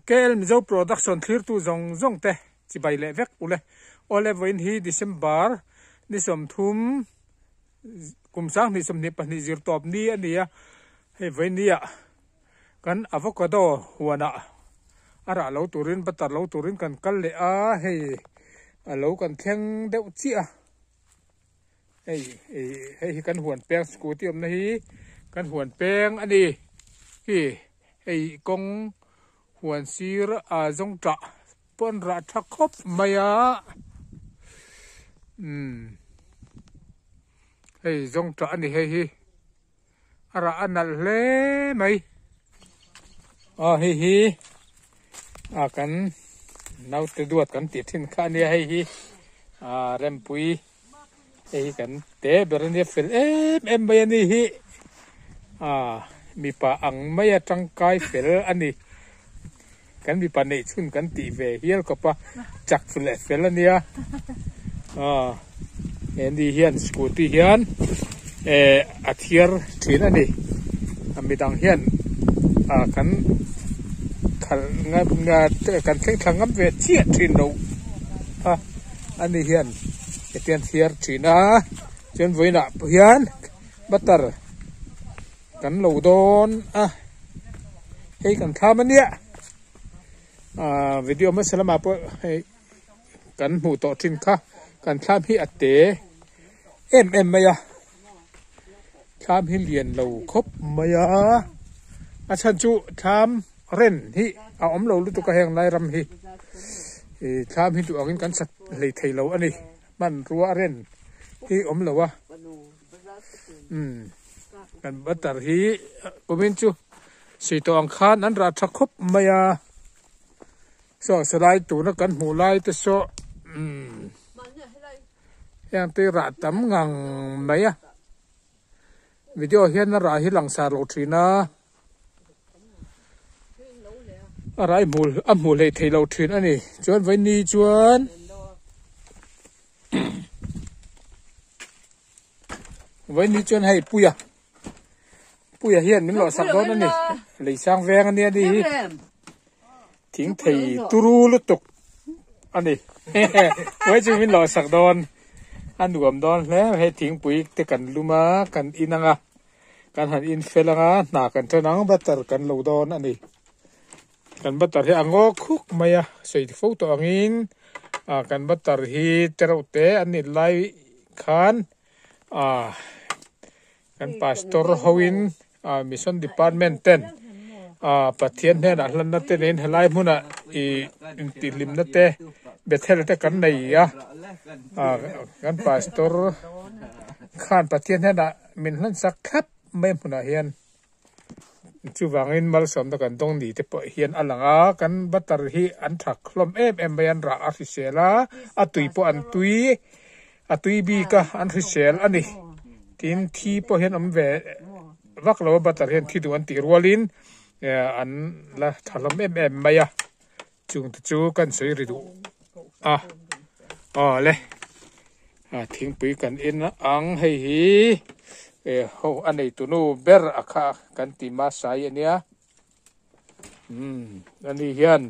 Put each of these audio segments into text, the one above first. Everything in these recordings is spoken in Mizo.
KL Mizo Production thlirtu zawng zawng te chibai leh vek ule. Awle vawiin hi December ni 30 kum 2022 zir tawp ni a ni a, hei vawiin ni ah kan avocado huanah a rah lo turin butter lo turin kan kal leh a, hei a lo kan thleng deuh chiah a. Hei hei hi kan huan peng scooty awmna hi kan huan peng a ni hi hei kawng huan sir a zawng tah pawh an rah tha khawp mai a umm hei zawng tah a ni hei hi a rah a nalh hle mai aw hei hi a kan naute duat kan tih thin kha a nia hei hi ah rempui hei hi kan te ber a nia fel em em mai a ni hi ah mipa ang mai a tangkai fel a ni kan mipa neih chhun kan tih ve hial khawp a chak leh fel a nia aw he ni hian scooty hian eh a thiar thin a ni a midang hian ah kan khalh kan thleng thla ngam ve chiah thin lo a ani hian hetiang thiar thin a chuan vawiinah pawh hian butter Kan lo dawn a, hei kan thlam a nia, aaa video hmasa lamah pawh hei kan hmuh tawh thin kha kan thlam hi a te em em mai a, thlam hi lian lo khawp mai a, a chhan chu thlam ren hi a awm lo lutuk a heng lai ram hi ih thlam hi duh angin kan sat hlei thei lo a ni, hmanrua ren hi awm lo a. Umm kan butter hi kumin chu sei tawh ang khan an rah tha khawp mai a saw salai tuna kan hmuh lai te saw umm heng te rah tam ngang mai a video hian a rah hi langsar lo thin a a rai hmuh a hmuh hleih theih loh thin a ni chuan vaini chuan. Vawiin hi chuan hei Puia Puia hian min lawh sak dawn a ni lei sang veng a nia ni hi thing thei turu lutuk a ni vawiin chu min lawh sak dawn a nuam dawn hle hei thingpui te kan lum a kan in ang a kan han in fel ang a hna kan tan ang butter kan lo dawn a ni. Kan butter hi a ngaw khuk mai a, sawi fo tawh angin ah kan butter hi tereuh te an nih lai khan ah kan pastor hoin ah mission department ten ah Pathian hnenah hlanna te neiin helai hmunah ih intihhlimna te Bethel te kan nei a ah kan pastor khan Pathian hnenah min hlansak thlap mai hmunah hian. Chuvangin malsawmna kan dawng ni te pawh hian a lang a, kan butter hi an thak hlawm em em mai a, an rah a hrisel a, a tui pawh an tui, a tui bik a, an hrisel a ni. Tin, thi pawh hian awm ve vak lo a, butter hian thi duh an tih rualin an la tha hlawm em em mai a, chung te chu kan sawi ri duh a, aw le. Thingpui kan en ang hei hi ho a neitunu ber a kha kan ti masai a nia umm ani hian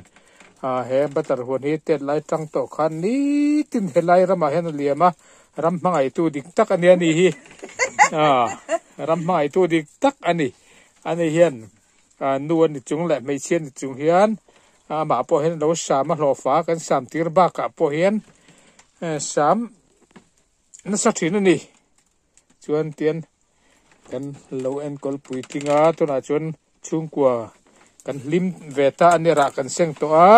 he butter huan hi tet lai tang tawh khan nitin helai ramah hian a liam a ram hmangaihtu dik tak a nia ni hi ram hmangaihtu dik tak a ni ani hian nu a ni chung leh hmeichhia a ni chung hian amah pawh hian a lo sam a hlawhfa kan sam tir bakah pawh hian sam nasa thin a ni chuan tian kan lo enkawl puitling a tunah chuan chhungkua kan hlim ve ta a ni rah kan seng tawh a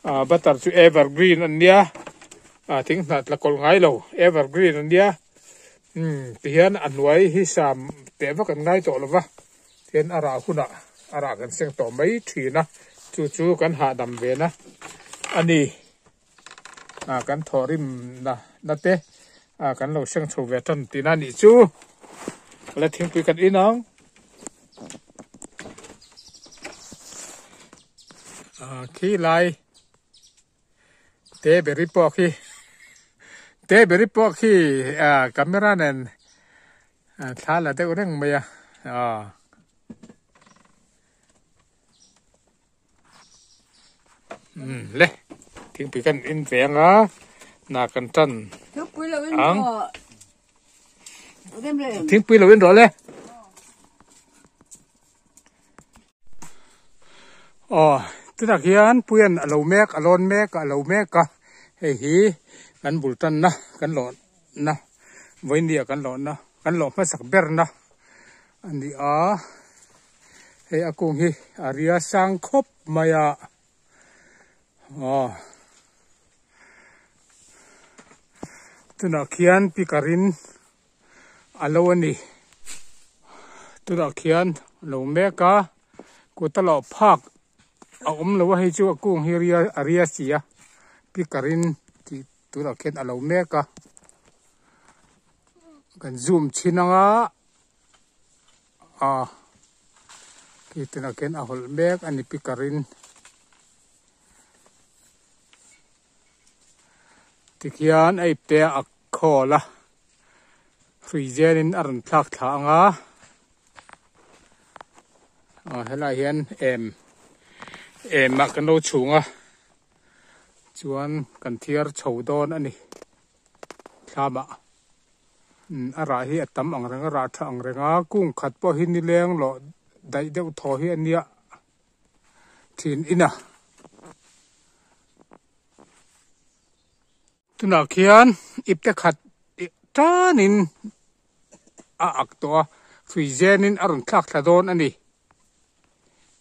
ah butter chu evergreen a nia ah thing hnah tla kawlh ngai lo evergreen a nia umm tihian a hnuai hi sam teh vak an ngai tawh lo va. Tin a rah hunah a rah kan seng tawh mai thin a, chu chu kan hahdam ve na a ni. Ah kan thawhrim na na te ah kan lo seng chho ve tan tihna a nih chu. La thingpui kan in ang. Ah khi lai te beri pawh khi te beri pawh khi ah camera nen thla la deuh reng mai a aw. Umm le thingpui kan in ve anga hna kan tan ang thingpui lo in rawh le aw tunah hian puian a lo mek a lawn mek a lo mek a hei hi kan bul tanna kan lawhna vawinia kan lawhna kan lawh hmasak berna a ni a hei a kung hi a ria sang khawp mai a aw tunah khian picker in a lo a ni tunah khian a lo mek a kut a lawh phak a awm lo a hei chu a kung hi ria a ria si a picker in tih tunah khian a lo mek a kan zoom chhin anga a khi tunah khian a hawlh mek a ni picker in tikhian a ipte a khawl a hrui zelin a rawn thlak thla ang a aw helaiah hian em em ah kan lo chhung a chuan kan thiar chho dawn a ni thlamah umm a rah hi a tam ang reng a rah tha ang reng a kung khat pawh hi nileng lawh daih deuh thaw hi a nia thin in a. Tunah khian ipte khat tanin a ak tawh a, hrui zenin a rawn thlak thla dawn a ni.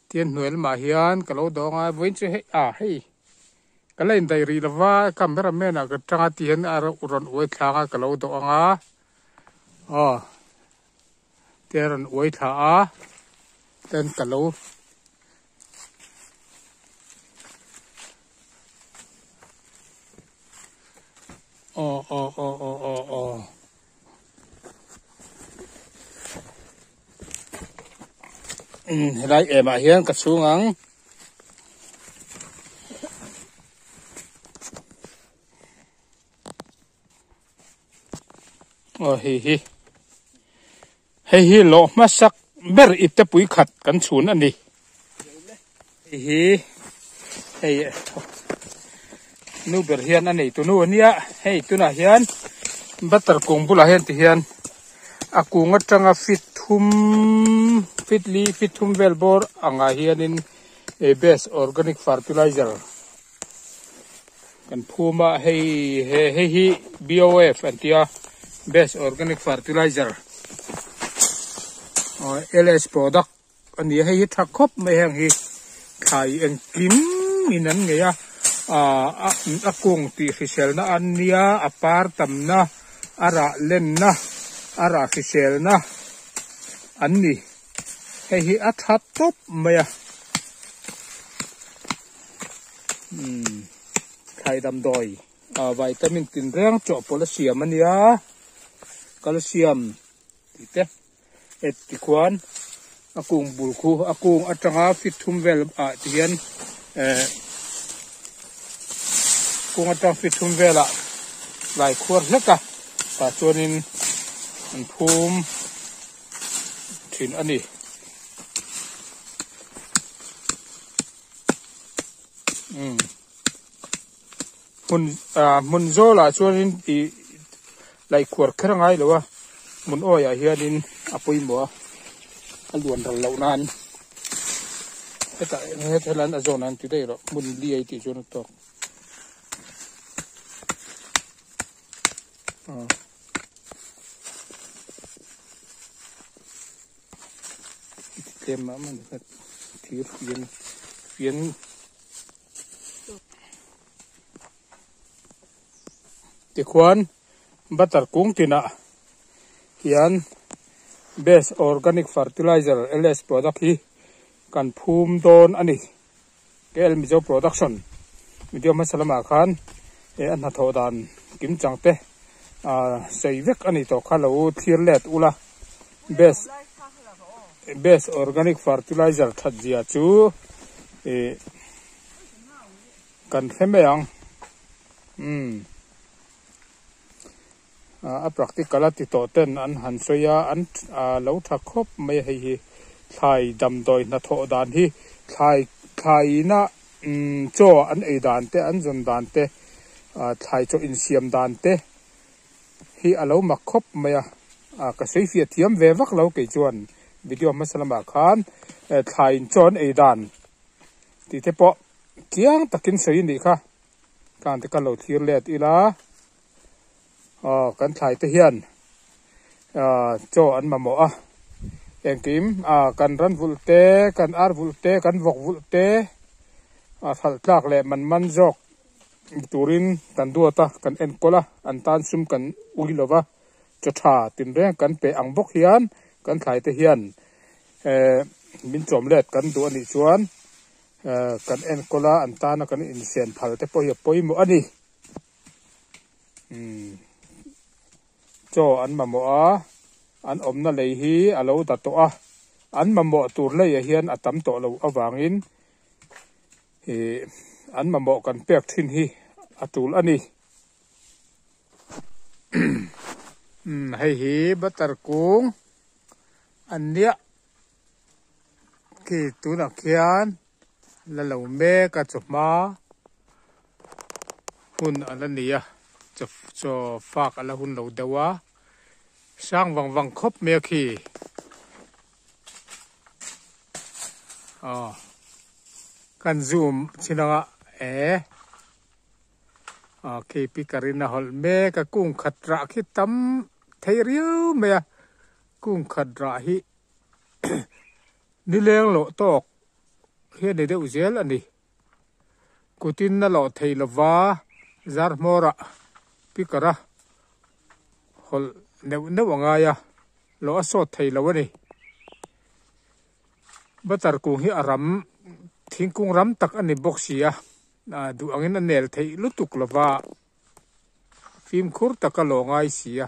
Tian hnuai lamah hian ka lo dawng a, vawiin chu hei ah hei ka la indaih rih lo va, cameraman ah ka tang a tih hian a rawn uai thlak a ka lo dawh ang a, aw te a rawn uai thla a, ten ka lo. Aw aw aw aw aw aw. Umm helai em ah hian ka chhung ang. Aw hei hi. Hei hi lawh hmasak ber ipte pui khat kan chhun a ni. Hei hi hei nu ber hian a nei tunu a nia. Hei tunah hian butter kung bulah hian ti hian a kung atanga feet thum feet li feet thum vel bawr angah hianin best organic fertilizer Kan phum a hei he hei hi BOF an tia best organic fertilizer aw LS product a ni a hei hi tha khawp mai heng hi thlai engkim in an ngei a ah a kung tih hriselna an nia a par tamna a rah lenna a rah hriselna an ni hei hi a tha tawp mai a. Umm thlai damdawi ah vitamin tin reng chawhpawlh a siam a nia calcium tih te et tikhuan a kung bul khu a kung atanga feet thum vel ah ti hian eh kung atang feet thum velah lai khuar hlek a tah chuanin an phum thin a ni. Umm hmun ah hmun zawlah chuanin ih laih khuar kher a ngai lo a hmun awiah hianin a pawimawh a a luan ral loh nan hetah hetlai a zawn ah an ti daih rawh hmun liai tih chuan a tawk. Tlem mah mah ni kha thir fian fian tikhuan butter kung tinah hian best organic fertilizer ls product hi kan phum dawn a ni kl mizo production video hmasa lamah khan he a hnathawh dan kim chang te ah sawi vek a ni tawh kha lo thlir let ula best best organic fertilizer that zia chu ih kan hre mai ang umm a practical a ti tawh ten an han sawi a an lo tha khawp mai a hei hi thlai damdawi hnathawh dan hi thlai thlai ina. chaw an ei dan te an zawn dan te thlai chaw insiam dan te hi a lo mak khawp mai a ka sawi fiah thiam ve vak lo kei chuan video hmasa lamah khan thlai in chaw an ei dan tih te pawh chiang takin sawi a nih kha tlan te ka lo thlir let ila aw kan thlai te hian chaw an mamawh a engkim kan ran vulh te kan ar vulh te kan vawk vulh te a hralh tlak leh man man zawk turin kan duat a kan enkawl a an tan sum kan ui lo va chaw tha tinreng kan pe ang bawk hian kan thlai te hian min chawm let kan duh a nih chuan kan enkawl a an tana kan insiam phal te pawh hi a pawimawh a ni. Umm chaw an mamawh a an awmna lei hi a lo da tawh a an mamawh tur leiah hian a tam tawh loh avangin ih an mamawh kan pek thin hi a tul a ni umm hei hi butter kung an nia khi tunah khian. La lo mek a chawhma hun a la ni a chaw fak a la hun lo deuh a sang vang vang khawp mai a khi aw kan zoom chin anga e aw khi picker in a hawlh mek a kung khat rah khi tam thei riau mai a kung khat rah hi. Nileng lawh tawk hi a ni deuh zel a ni. Kutin a lawh thei lova zar hmawrah picker a hawlh neuh neuh a ngai a, lawh a sawt thei lo a ni. Butter kung hi a ram thingkung ram tak a ni bawk si a, duh angin a nel theih lutuk lova fimkhur taka lawh ngai si a.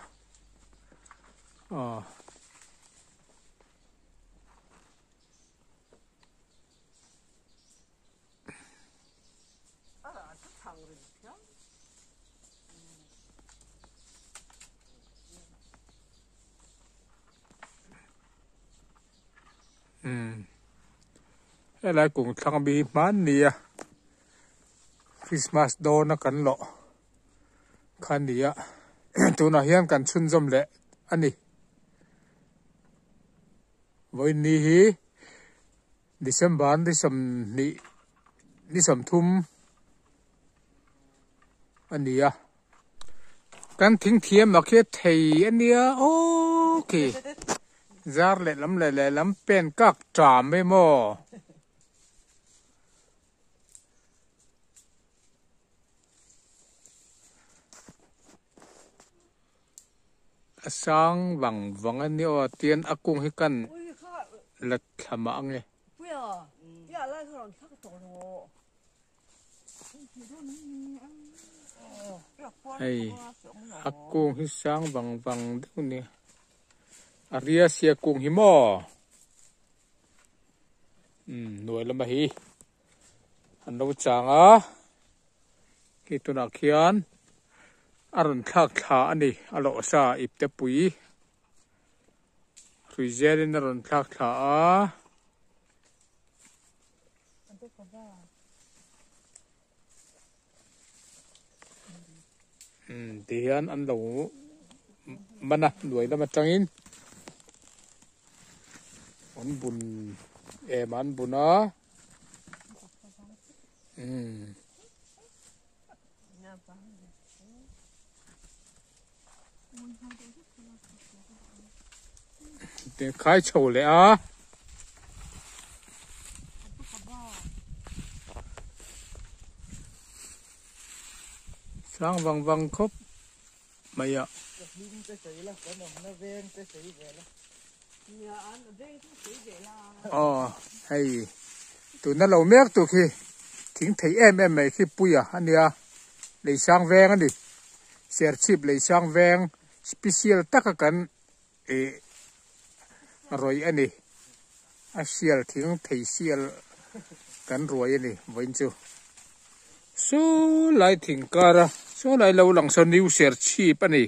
Helai kung thlang bi hmanni a Christmas dawn a kan lawh kha a ni a tunah hian kan chhunzawm leh a ni. Vawiinni hi December ni sawmhnih ni sawmthum a ni a kan thingthiam ah khian thei a nia aw khi zar lehlam leh lehlam pen kak ṭam emaw. A sang vang vang a nia aw tian a kung hi kan la thla mah ange. Hei a kung hi sang vang vang deuh nia a ria sia kung hi maw umm hnuai lama hi an lo chang a. Khi tunah khian a rawn thlak thla a ni a lawh sa ipte pui hrui zelin a rawn thlak thla a. Umm ti hian an lo man a hnuai lam atangin an bun em an bun a. Umm. Te khai chho leh a. Sang vang vang khawp mai a. Aw hei tuna lo mek tur khi thing thei em em mai khi puia a nia leisang veng a ni serchhip leisang veng special taka kan ih rawih a ni a sial thing thei sial kan ruai a ni vawiin chu saw lai thing kara saw lai lo lang saw new serchhip a ni.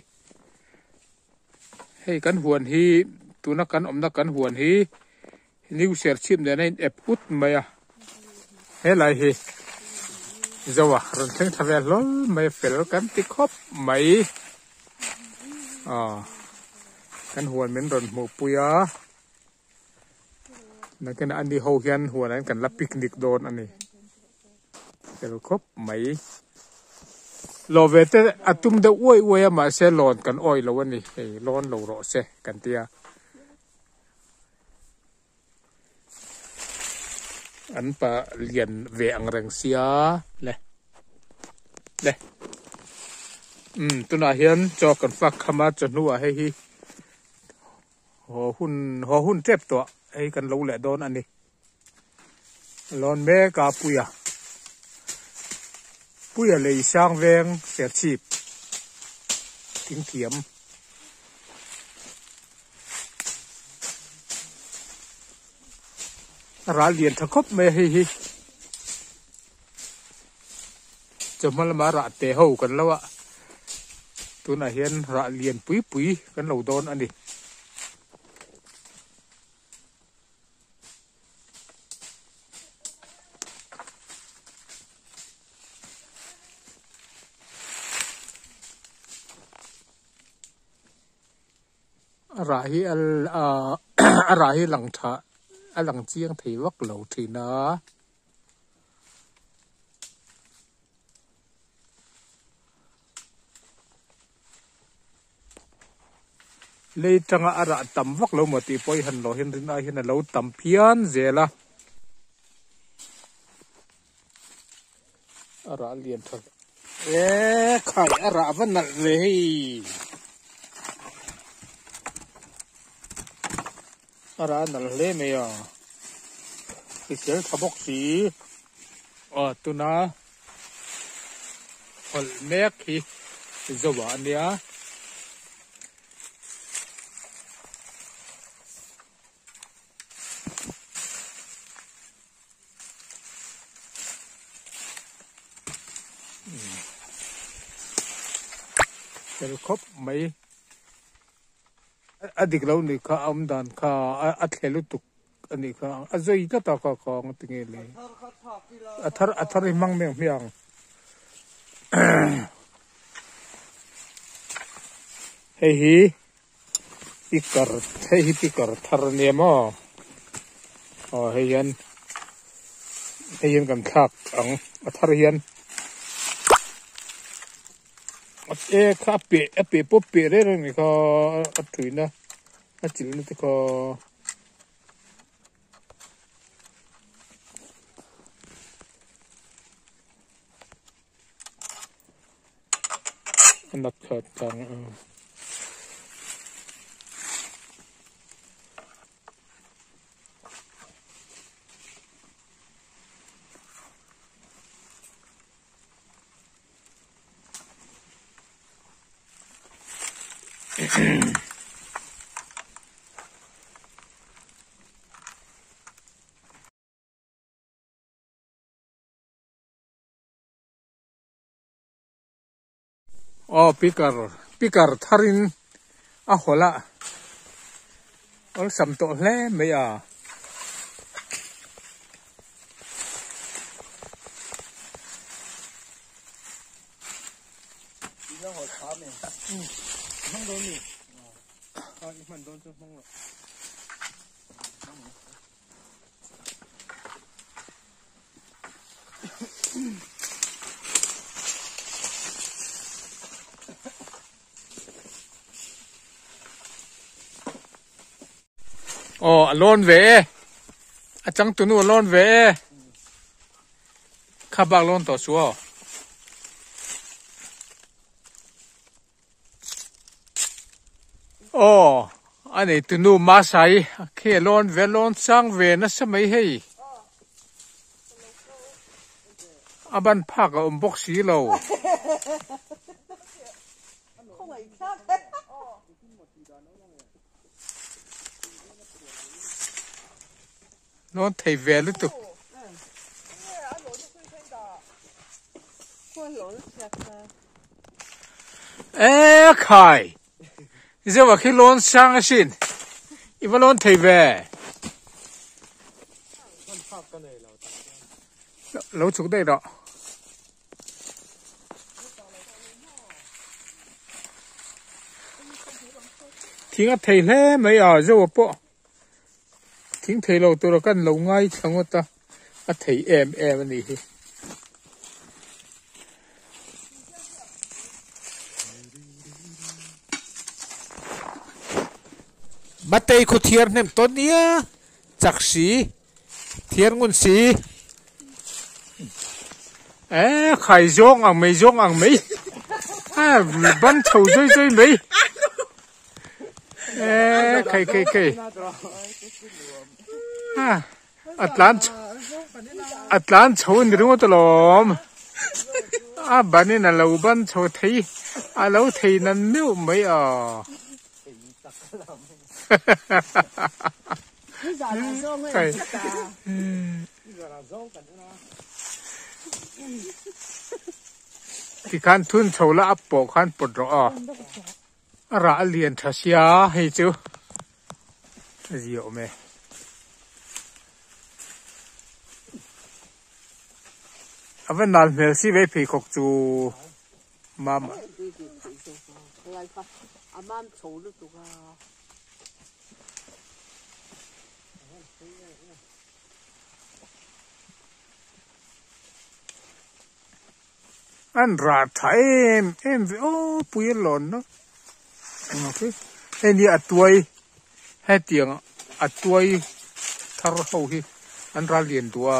Hei kan huan hi tuna kan awmna kan huan hi new serchhip nena in ep ut mai a helai hi. Zoa rawn thleng thla ve hlawl mai a fel kan ti khawp mai aw kan huan min rawn hmuh pui a nakinah ani ho hian huan ah hian kan la picnic dawn a ni fel khawp mai lawh ve te a tum deuh uai uai a mahse lawn kan awih lo a ni hei lawn lo rawh se kan tia. An pa lian ve ang reng sia le le umm tunah hian chaw kan fak kham a chawhnu ah hei hi haw hun haw hun tep tawh hei kan lo leh dawn a ni lawn mek a puia puia lei sang veng serchhip thingthiam. A ral lian tha khawp mai a hei hi chawhma lama rah te ho kan lo a tunah hian rah lian pui pui kan lo dawn a ni. A rah hi a a rah hi lang tha a lang chiang thei vak lo thin a. Lei tanga a rah tam vak lo maw tih pawh i han lawh hian rin ai hian a lo tam phian zel a. A rah lian tha e khai a rah va nalh ve hei a rah a nalh hle mai a hrisel tha bawk si aw tuna hawlh mek hi zoa a nia. Fel khawp mai a dik lo nih kha a awm dan kha a thle lutuk a nih kha a zui tlat a kha kha ang tinge le a thar a thar hi hmang mek hmiang hei hi Picker hei hi picker thar a nia maw aw hei hian hei hian kan thlak ang a thar hian e kha a peh a peh pawh peh reng reng a ni kha a tuina a chilhna te kha. A nat khat tlang a. Aw picker picker tharin a hawlh a awlsam tawh hle mai a. Aw a lawn ve e a changtunu a lawn ve e kha bak lawn tawh suh aw. Aw a nei tunu Masai khi a lawn ve lawn chang ve nasa mai hei a ban phak a awm bawk si lo. Lawn thei ve lutuk. E khai zeuh a khi lawn sang asin i va lawn thei ve lo chhuk daih rawh. Thing a thei hle mai a zo pawh thing thei lo tura kan lo ngai thla ngawt a a thei em em a nih hi. Matei khu thiar hnem tawn nia chak si thiar ngun si eh khai zawng ang mai zawng ang mai a ban chho zui zui mai eh khai khai khai a a tlan a tlan chho ni ringawt alawm a banin a lo ban chho thei a lo thei nan meuh mai a. Tikhan thun chho la a pawh khan pawt rawh aw. A rah a lian tha sia hei chu a zia awm e. A va nal hmel si ve pheikhawk chu mama. An rah tha em em ve aw pui a lawn na hei ni a tuai hetiang a tuai thar ho hi an ral lian duh a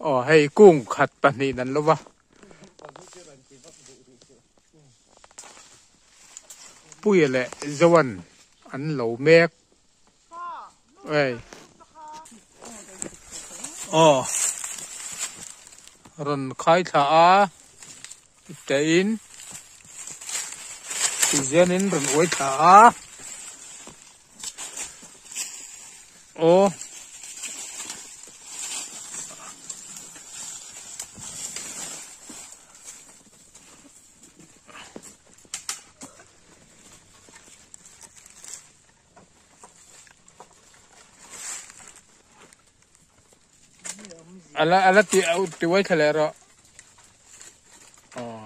aw hei kung khat pahnih an lo va. Puia leh Zoan an lo mek. Ei. Aw. Rawn khai thla a. Tein. Tizianin rawn uai thla a. Aw. Ala ala ti ti uai thla leh rawh. Aw.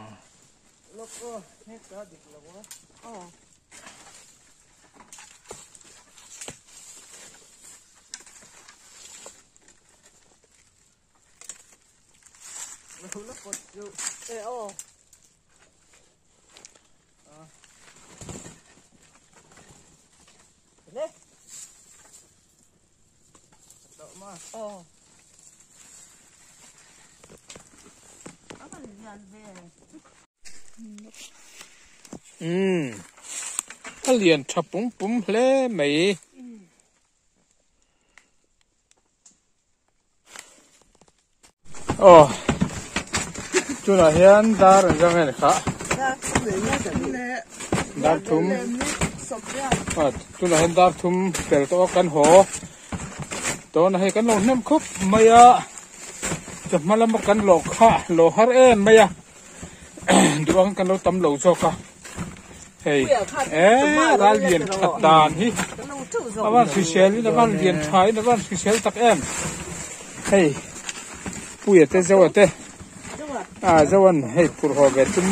Umm a lian tha pum pum hle mai. Aw tunah hian dar an zang en kha dar thum a tunah hian dar thum fel tawh a kan haw tawna hei kan lo hnem khawp mai a chawhma lama kan lawh kha lawh har em mai a duh ang kan lo tam lo zawk a hei eh ral lian that dan hi a van hrisel in a van lian tha in a van hrisel tak em hei puia te zoa te a zoan hei phurh haw ve tum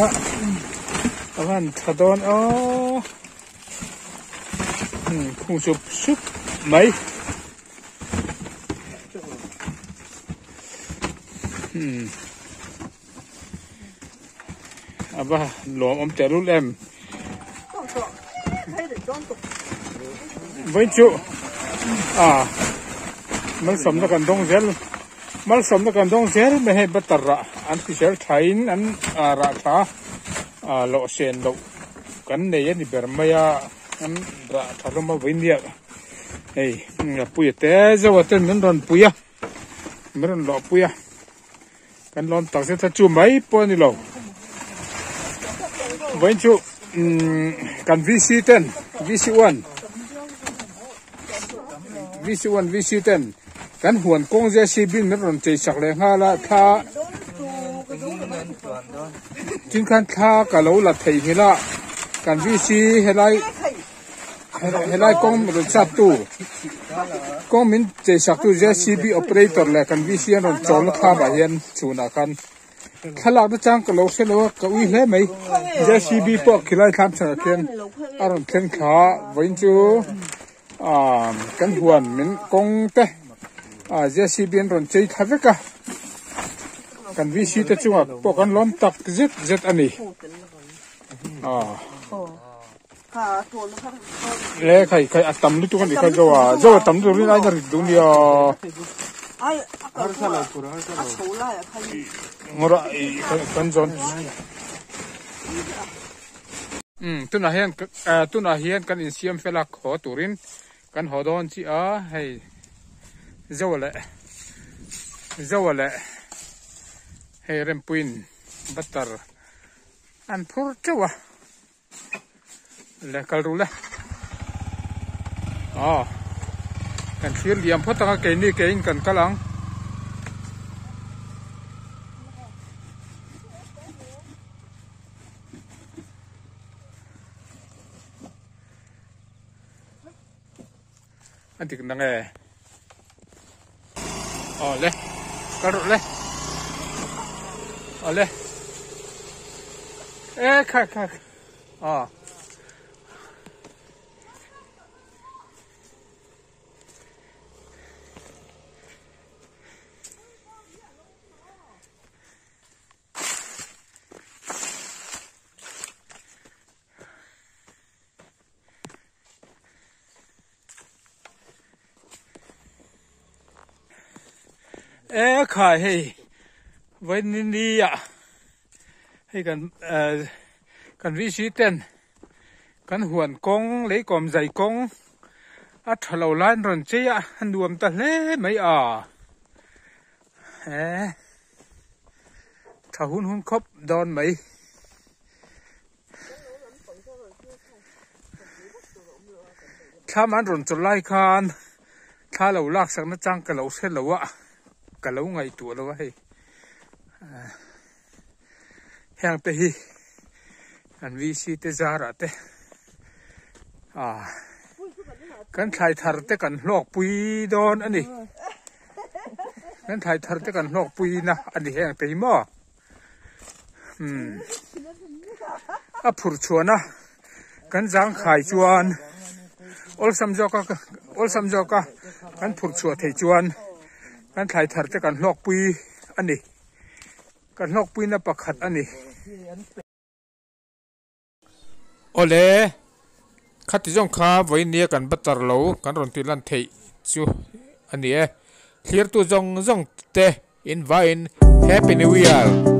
a a van tha dawn aw khung sup sup mai. A va lawm awm teh lul em. Vawiin chu a malsawmna kan dawng zel malsawmna kan dawng zel mai hei butter rah an hrisel thain an rah tha lawh sen loh kan nei a ni ber mai a an rah tha hlawm a vawiin nia. Hei Puia te Zoa ten min rawn pui a min rawn lawh pui a kan lawm tak zet a chu mai pawh a ni lo vawiin chu umm kan VC ten VC one VC one VC ten kan huan kawng JCB in min rawn chei sak leh nghal a thla tin khan thla ka lo la theihnghilh a kan VC helai. Helai kawng rawn chak tu kawng min chei sak tu JCB operator leh kan VC an rawn chawl na thlam ah hian chhunah khan Thlalak na chang ka lo hre lo a ka ui hle mai. JCB pawh khilai thlam chhanah khian a rawn thleng thla a vawiin chu ah kan huan min kawng te ah JCB an rawn chei thla vek a kan VC te chungah pawh kan lawm tak zet zet a ni ah. Le khai khai a tam lutuk a nih kha zo a zo a tam lutuk rin aiin a rit duh nia ngawrah ih kan zawn umm tunah hian tunah hian kan insiam fel a haw turin kan haw dawn chiah a hei zo leh zo leh hei rempuiin butter an phur teuh a. Le kal ru le. Aw. Kan thlir liam phawt ang a keini keiin kan kal ang. A dik nang e. Aw le. Kal rawh le. Aw le. E kha kha. Aw. E khai hei vawiin ah hei kan eh kan VC ten kan huan kawng leikawm zai kawng a tha lo lai an rawn chei a a nuam ta hle mai a eh tha hun hun khawp dawn mai. Thlam an rawn chawlh lai khan thla lo lak sak na chang ka lo hre lo a ka lo ngaihtuah lo a hei heng te hi an VC te zarah te ah kan thlai thar te kan hlawk pui dawn a ni kan thlai thar te kan hlawk pui na a ni heng te hi maw. Umm a phurh chhuan a kan zangkhai chuan awlsam zawk a awlsam zawk a kan phurh chhuah theih chuan kan thlai thar te kan hlawk pui a ni kan hlawk pui na pakhat a ni. Awle, khati zawng kha vawinia kan butter lo kan rawn tih lan theih chu a ni e. Thlirtu zawng zawng te in vaiin Happy New Year!